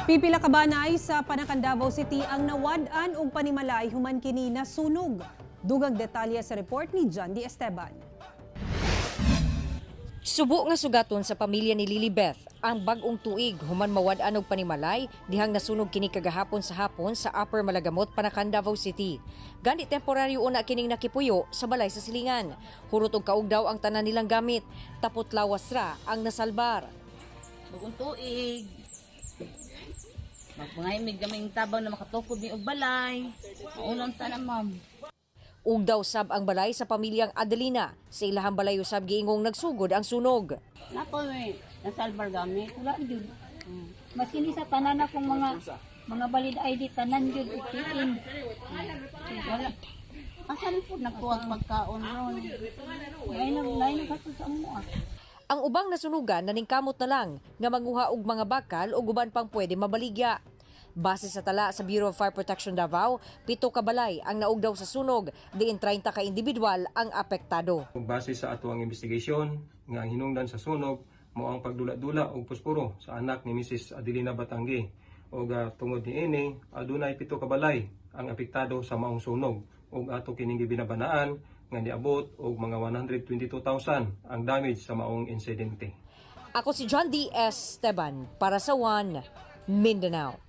Pipila ka banay sa Panacan, Davao City ang nawad-an og panimalay human kini nasunog. Dugang detalye sa report ni John D. Esteban. Subo nga sugaton sa pamilya ni Lilibeth ang bag-ong tuig human mawad-an og panimalay dihang nasunog kini kagahapon sa hapon sa Upper Malagamot, Panacan, Davao City. Gani temporaryo una kining nakipuyo sa balay sa silingan. Hurot og kaug daw ang tanan nilang gamit. Tapot lawas ra ang nasalbar. Bagong tuig. Magpangayimig kaming tabang na makatukod ni og balay. Maunang sana, ma'am. Ug daw sab ang balay sa pamilyang Adelina. Sa ilahang balay usab giingong nagsugod ang sunog. Nako eh, nasalbar gamit. Wala jud. Maski ni sa tanan akong mga valid ID, tanan jud ukiin. Wala. Asan po nagkuha ang pagkaon ron? Lain na sa amo ah. Ang ubang nasunugan naningkamot na lang nga manguha og mga bakal o uban pang pwede mabaligya. Base sa tala sa Bureau of Fire Protection Davao, 7 ka balay ang naugdaw sa sunog, diin 30 ka individual ang apektado. Base sa ato ang investigasyon nga ang hinungdan sa sunog mao ang pagdula-dula og posporo sa anak ni Mrs. Adelina Batanggi ug tungod niini, adunay 7 ka balay ang apektado sa maong sunog ug ato kining gibinabanaan nga niabot og mga 122,000 ang damage sa maong insidente. Ako si John D. Esteban para sa One Mindanao.